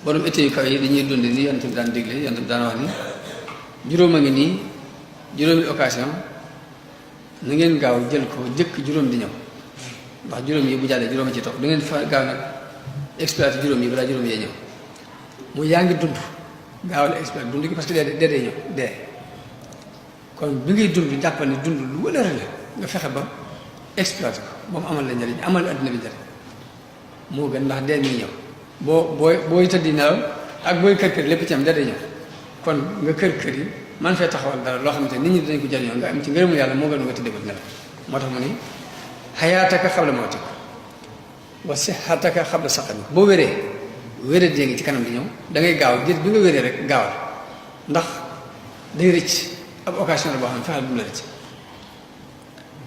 borom été yu kaw yi dañuy dund ni yonent bi daan digle yonent bi daan wax ni juróom a ngi nii juróomi occasion na ngeen gaaw jël ko jëkk juróom di ñëw ndax juróom yi bu jàllee juróom a ci topp da ngeen fa gaaw nag exploité juróom yi balaa juróom yee ñëw mu yaa ngi dund gaawal exploité dund gi parce que dee dee ñëw dee kon bi ngay dund jàppal ne dund lu wëlëre la nga fexe ba exploité ko ba mu amal la njëriñ amal adduna bi njëriñ moo gën ndax dee mi ñëw booy tëddi nelaw ak booy kër kër lépp ci am dee day ñëw kon nga kër kër yi man fee taxawal dara loo xamante nit ñi dinañ ko jëriñoo nga am ci ngërëmul yàlla moo gën nga tëddee ba nelaw moo tax mu ni xayaataka xabla mawtik wa sixataka xabla saqami boo wéree wéree dee ngi ci kanam di ñëw da ngay gaaw gis bi nga wéree rek gaawal ndax day rëcc ab occasion la boo xam ne fexeel bu mu la rëcc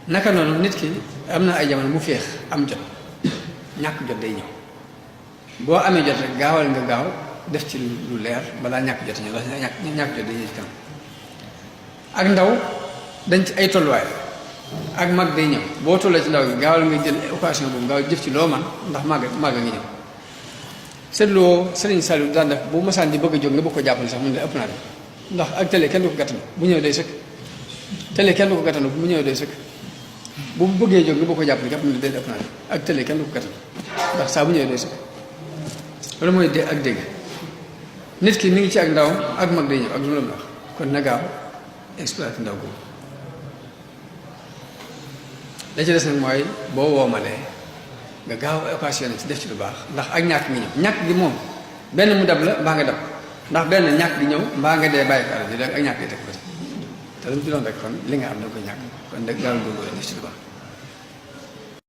naka noonu nit ki am na ay jamono mu féex am jot ñàkk jot day ñëw boo amee jot rek gaawal nga gaaw def ci lu leer balaa ñàkk jot ñëw ndax ñàkk jot day ñëw ci kanam ak ndaw dañ ci ay tolluwaay ak mag day ñëw boo tollee ci ndaw gi gaawal nga jël occasion boobu gaaw jëf ci loo man ndax màgg ngi ñëw seetloo Sëriñ Saliou daan def bu masaan di bëgg a jóg nga bëgg ko jàppale sax mun la ëpp naa def ndax ak télé kenn du ko gàttanu bu ñëwee day sëkk télé kenn du ko gàttanu bu ñëwee day sëkk bu bëggee jóg nga bëgg ko jàppale képp mun la day ëpp naa def ak télé kenn du ko gàttanu ndax saa bu ñëwee day sëkk loolu mooy dee ak dégg nit ki mi ngi ci ak ndaw ak mag day ñëw ak lu la wax kon na gaaw exploité ndaw boobu la ci des nag mooy boo woomalee nga gaaw occasionné ci def ci lu baax ndax ak ñàkk ngi ñëw ñàkk gi moom benn mu dab la mbaa nga dab ndax benn ñàkk gi ñëw mbaa nga dee bàyyi ko alal ji ak ñàkk gi teg ko te lu mu ci doon rek kon li nga am da koy ñàkk kon nag gaaw góorgóorlu def ci lu baax